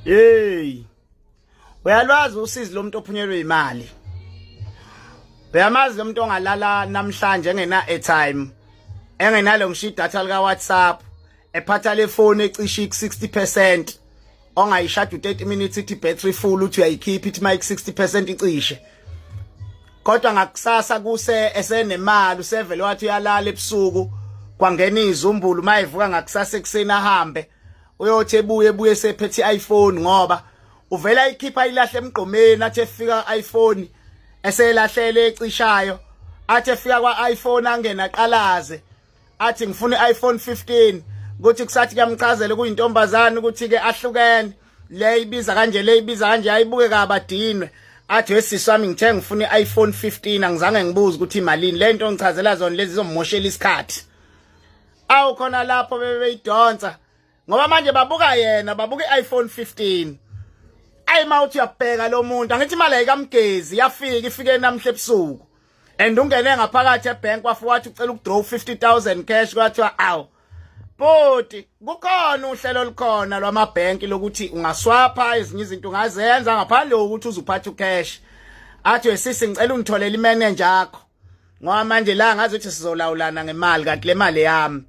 Hey. Uyalwazi usizi lomuntu ophunyelwe imali. Uyamazi lo muntu ongalala namhlanje engena airtime, engenalo ngisho idatha lika WhatsApp, ephatha le phone ecishe ku 60%, ongayishada u30 minutes ithi battery full, uthi uyayikhipha ithi mic 60% icishe. Kodwa ngakusasa kuse esenemali, usevele wathi uyalala ebusuku kwangena izumbulu, mayivuka ngakusasa ekuseni ahambe uyothi ebuye ebuye sephethe iPhone, ngoba uvela ayikhipha ilahle emgqomeni. Athi efika iPhone eselahlele ecishayo, athi efika kwa iPhone angena aqalaze, athi ngifuna iPhone 15. Kuthi kusathi kuyamchazela kuyintombazana ukuthi ke ahlukene, le ibiza kanje, le ibiza kanje, ayibuke kabadinwe, athi wesisi wami, ngithe ngifuna i-iPhone 15, angizange ngibuze ukuthi imalini le nto ngichazela zona lezi, zizommoshela isikhathi. Awu, khona lapho bebeyidonsa ngoba manje babuka yena, babuka i-iPhone 15. Ayi, mawuthi uyabheka lo muntu, angithi imali ayikamgezi, yafika, ifike namhla ebusuku, and ungene ngaphakathi ebank, wafika wathi ucela ukudraw 50000 cash. Kwathiwa awu bhuti, kukhona uhlelo olukhona lwamabhenki lokuthi ungaswapha ezinye izinto, ungazenza ngaphandle kokuthi uzuphatha ucash. Athi wesisi, ngicela ungitholele imanager yakho, ngoba manje la ngazi ukuthi sizolawulana ngemali, kanti le mali yami.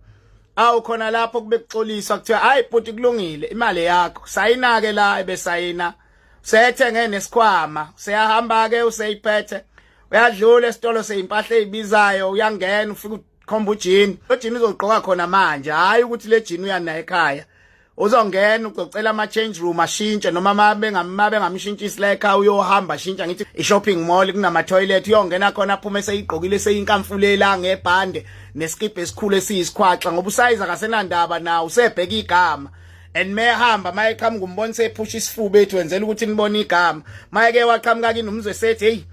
Awu, khona lapho kube kuxoliswa, kuthiwa hayi bhuti, kulungile, imali yakho, sayina ke la. Ebesayina, sethenge nesikhwama, seyahamba ke, useyiphethe, uyadlula esitolo seyimpahla ezibizayo, uyangena, ufika ukhomba ujini, lo jini uzogqoka khona manje, hayi ukuthi le jini uyanayo ekhaya. Uzongena ucocela ama change room, ashintshe, noma mabe ngamshintshisi la ekhaya, uyohamba ashintsha. Ngithi i shopping mall kunama toilet, uyongena khona, aphume seyigqokile, seyinkamfulela ngebhande neskibhe esikhulu esiyisikhwaxa, ngoba usayiza akasenandaba nawo, usebheka igama. And mehamba, mayeqhamuka umbona sephusha isifuba, ethu wenzela ukuthi nibone igama. Mayeke waqhamuka kini, umzwe sethi, hey,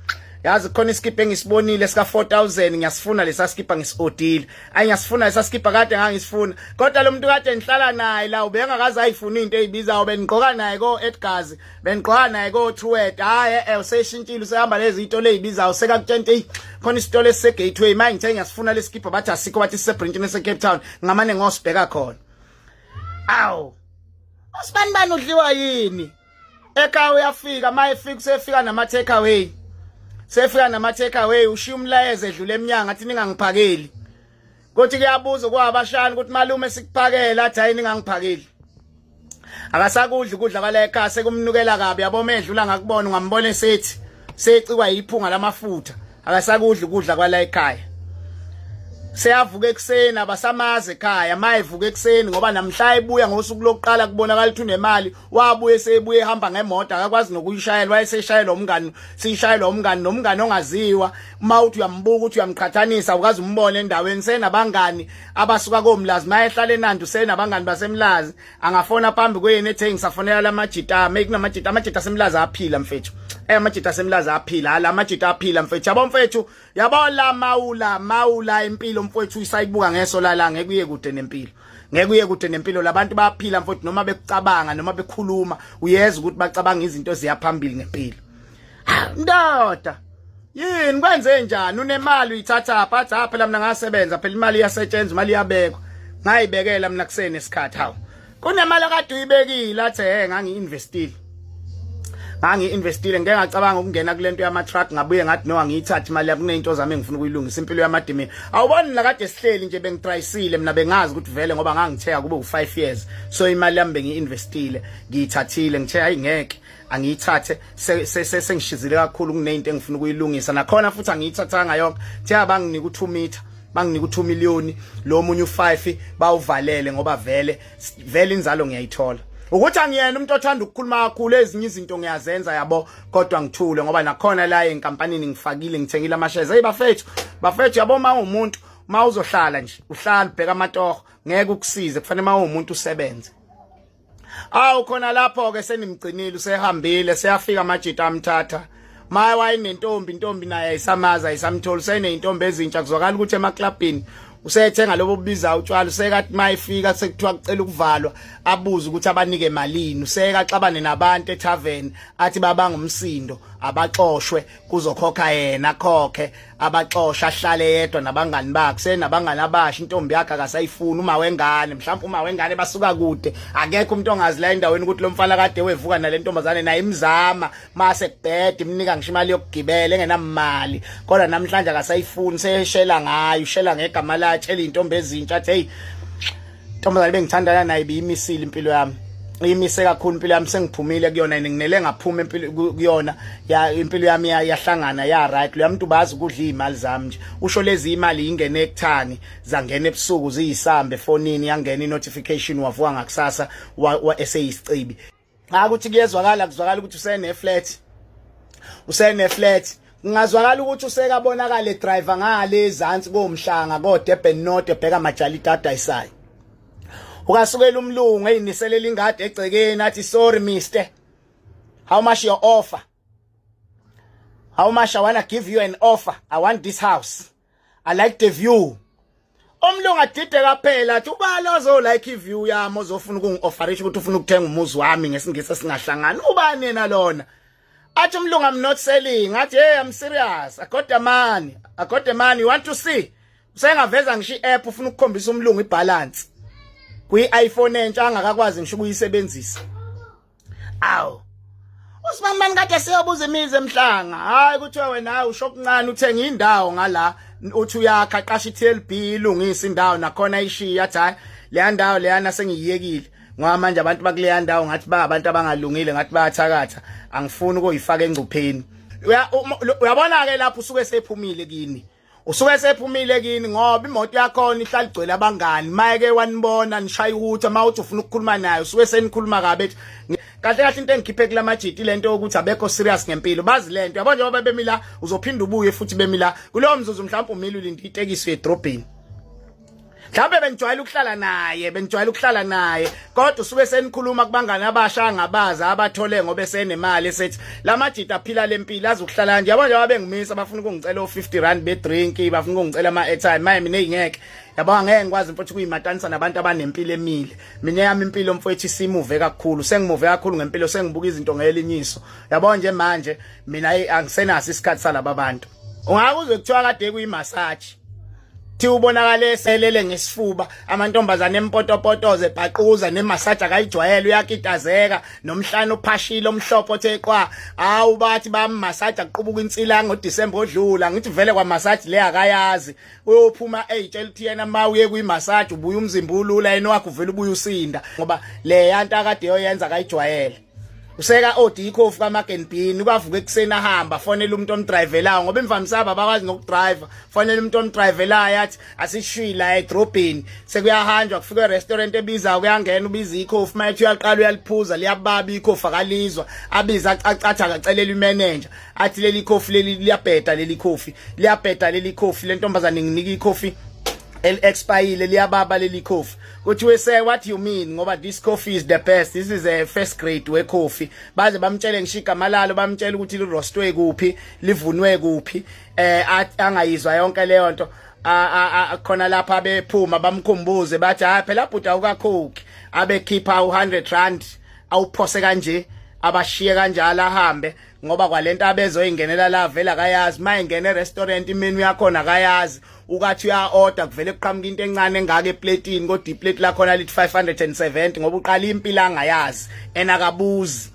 yazi khona iskipha engisibonile sika 4000, ngiyasifuna lesa skipha, ngisiodile. Ayi, ngiyasifuna lesa skipha, kade ngangisifuna, kodwa lo muntu kade ngihlala naye la ubengakaze ayifuna into ezibizayo, benigqoka naye ko Edgars, benigqoka naye ko Truworths. Hayi, useshintshile, usehamba lezi zitolo ezibizayo, sekakutshela, hey, khona isitolo esise Gateway, manje ngithe ngiyasifuna lesikipha, bathi asikho, bathi sise branchini ese Cape Town, ngamane ngosibheka khona. Awu, usibani bani udliwa yini? Ekhaya uyafika, uma efika usefika nama take away, sefika nama take away, ushiya umlayezo edlula eminyango, athi ningangiphakeli. Kuthi kuyabuza kwabashana ukuthi malume sikuphakela, athi hayi, ningangiphakeli. Akasakudla ukudla kwala ekhaya, sekumnukela kabi, yabo. Medlula ngakubona, ungambona esethi secikwa yiphunga lamafutha, akasakudla ukudla kwala ekhaya. Seyavuka ekuseni, abasamazi ekhaya mayevuka ekuseni, ngoba namhla ebuya ngosuku lokuqala kubonakala ukuthi unemali, wabuye sebuye ehamba ngemoto akakwazi nokuyishayela, wayeseshayelwa umngani, siyishayelwa umngani, nomngani ongaziwa. Uma uthi uyambuka, ukuthi uyamqhathanisa, ukaze umbone endaweni, senabangani abasuka koMlazi, mayehlala eNandi usenabangani baseMlazi, angafona phambi kwenu ethe ngisafonela lamajita, kunamajita, amajita aseMlazi aphila mfethu, amajita aseMlazi aphila, la amajita aphila mfethu, yabo mfethu, yabo la mawula mawula impilo mfethu, usayibuka ngeso la ngeke uye kude nempilo, ngeke uye kude nempilo. Labantu bayaphila mfethu, noma bekucabanga noma bekhuluma, uyeza ukuthi bacabanga izinto eziyaphambili ngempilo. Ndoda, yini kwenze njani? Unemali, uyithatha apha? Athi ha, phela mina ngasebenza phela, imali iyasetshenzwa, imali iyabekwa, ngayibekela mina kusenesikhathi. Hawu, kunemali akade uyibekile? Athi he, ngangi-investile, ngangi-investile, ngike ngacabanga ukungena kule nto yama-truck, ngabuye ngathi no, angiyithathi imali yami, kuney'nto zami engifuna ukuyilungisa, impilo yamadimini. Awuboni la kade sihleli nje, bengitrayisile mina, bengazi ukuthi vele ngoba ngangithenga kube u-5 years, so imali yami bengiyi-investile, ngiyithathile, ngithe hayi, ngeke angiyithathe, sengishizile kakhulu, kuneyinto engifuna ukuyilungisa nakhona futhi angiyithathanga yonke. Thi abanginika u2 meter, banginika u2 million, lo munye u5 bawuvalele, ngoba vele vele inzalo ngiyayithola. Ukuthi angiyena umuntu othanda ukukhuluma kakhulu, ezinye izinto ngiyazenza, yabo, kodwa ngithule, ngoba nakhona la enkampanini ngifakile, ngithengile ama-shares. Hey bafethu, bafethu, yabo, uma umuntu uma uzohlala nje uhlala ubheka amatoho, ngeke ukusize, kufanele uma umuntu usebenze. Awu, khona lapho ke senimgcinile, usehambile, seyafika amajita amthatha. Maye, wayinentombi, intombi naye ayisamazi, ayisamtholi, useneyintombi ezintsha. Kuzwakala ukuthi emaklabhini Usethenga lobo bubiza utshwala, usekathi mayifika sekuthiwa kucela ukuvalwa, abuze ukuthi abanike malini. Usekaxabane nabantu etavern, athi babanga umsindo, abaxoshwe, kuzokhokha yena, khokhe abaxosha, ahlale yedwa nabangani bakhe. Senabangani abasha, intombi yakhe akasayifuni, uma wengane, mhlawumbe uma wengane basuka kude, akekho umuntu ongazi la endaweni ukuthi lo mfana kade wevuka nale ntombazane naye imzama mase kubheda, imnika ngisho imali yokugibela engenamali, kodwa namhlanje akasayifuni, seyeshela ngayo, ushela ngegama lakhe, tshela intombi ezintsha, athi hey, ntombazane bengithandana naye ibiyimisile impilo yami, imise kakhulu impilo yami, sengiphumile kuyona, nginele ngaphuma impilo kuyona ya impilo yami yahlangana ya right. Lo muntu bazi ukudla izimali zami nje, usho lezi imali ingene ekuthani, zangena ebusuku ziyisambe efonini, yangena i-notification, wavuka ngakusasa wa eseyisicebi. Cha, ukuthi kuyezwakala, kuzwakala ukuthi usene flat, usene flat, kungazwakala ukuthi usekabonakala driver ngale ezansi komhlanga ko Durban North, ebheka amajalita adayisayo. Ukasukela umlungu eyiniselela ingadi egcekeni, athi, "Sorry mister, how much your offer? How much? I wanna give you an offer. I want this house. I like the view." Umlungu adide kaphela, athi, "Ubani ozo like iview yami, ozofuna ukungi-offerisha ukuthi ufuna ukuthenga umuzi wami ngesingisi esingahlangani? Ubani yena lona?" Athi umlungu, "I'm not selling." Athi, "Hey, I'm serious. I got the money, I got the money. You want to see?" Usengaveza ngisho i-app, ufuna ukukhombisa umlungu ibalance kwi-iPhone entsha angakakwazi ngisho ukuyisebenzisa. Awu, uSibambani kade siyobuza imizi emhlanga, hayi, kuthiwa wena usho okuncane, uthenga indawo ngala, uthi uyakha, qasha iTLB ilungisa indawo nakhona, ishiya, athi, "Hayi, leya ndawo leyana sengiyiyekile ngoba manje abantu bakuleya ndawo ngathi ba abantu abangalungile, ngathi bayathakatha, angifuni ukuyifaka engcupheni." Uyabona ke lapho usuke sephumile kini, usuke sephumile kini, ngoba imoto yakhona ihlala igcwele abangani. Mayeke wanibona nishaya ukuthi uma uthi ufuna ukukhuluma naye, usuke senikhuluma kabi, ethi kahle kahle into engikhiphe kulamajiti lento yokuthi abekho serious ngempilo, bazi lento yabo. Njengoba bemi la, uzophinda ubuye futhi bemi la kulowo mzuzu, mhlawumbe umile ulinde itekisi edrobheni, mhlawumbe benijwayele ukuhlala naye, benijwayele ukuhlala naye, kodwa usuke senikhuluma kubangani abasha angabazi abathole ngoba esenemali, esethi lamajita aphila lempilo azokuhlala nje. Yabo, njengoba bengimisa, bafuna ukungicela o50 rand bedrink, bafuna ukungicela ama airtime, maye mina ingeke, yabo, angeke ngikwazi mfowethu kuyimatanisa nabantu abanempilo emile. Mina yami impilo mfowethu isimuve kakhulu, sengimuve kakhulu ngempilo, sengibuka izinto ngelinye iso, yabo nje. Manje mina angisenaso isikhathi salaba bantu. Ungakuze kuthiwa kade kuyimassage, thi ubonakale selele ngesifuba, amantombazane empotopotoze ebhaquza, nemassage akayijwayele, uyakitazeka, nomhlane uphashile omhlophe othe qwa. Hawu, bathi bammassage aqubuka insila ngoDecember odlula, ngithi vele kwa massage le akayazi. Uyophuma eyitshela ukuthi yena ma uye kuyimassage ubuya umzimba ulula, yena wakhe uvela ubuya usinda, ngoba le yanto akade yoyenza akayijwayele. Useka odi ikhofi kaMagen Bean, ukavuka ekuseni ahamba, fonela umuntu omdrivelayo, ngoba imvamisa abakwazi nokudrive, fonela umuntu omdrivelayo, athi asishila edrobheni. Sekuyahanjwa, kufika erestaurant ebizayo, kuyangena, ubiza ikhofi, mayethi uyaqala uyaliphuza, liyababa ikhofi, akalizwa, abiza acacatha, akacelela imanager, athi leli khofi leli liyabheda, leli khofi liyabheda, leli khofi, lentombazane nginika ikhofi el-expire, liyababa leli coffee. Kuthiwe, "Sir, what you mean? Ngoba this coffee is the best. This is a first grade we coffee." Baze bamtshele ngisho igama lalo, bamtshela ukuthi liroastwe kuphi, livunwe kuphi, angayizwa yonke leyo nto. Khona lapha bephuma, bamkhumbuze, bathi, "Hayi phela bhuti, awukakhokhi." Abekhipha u100 rand, awuphose kanje, abashiye kanjalo, ahambe, ngoba kwalento abezoyingenela la vela akayazi. Mayingena e-restaurant, imenu yakhona akayazi, ukathi uya-order, kuvele kuqhamuka into encane engaka eplatini, kodwa iplate lakhona lithi 570, ngoba uqala impilo angayazi and akabuzi.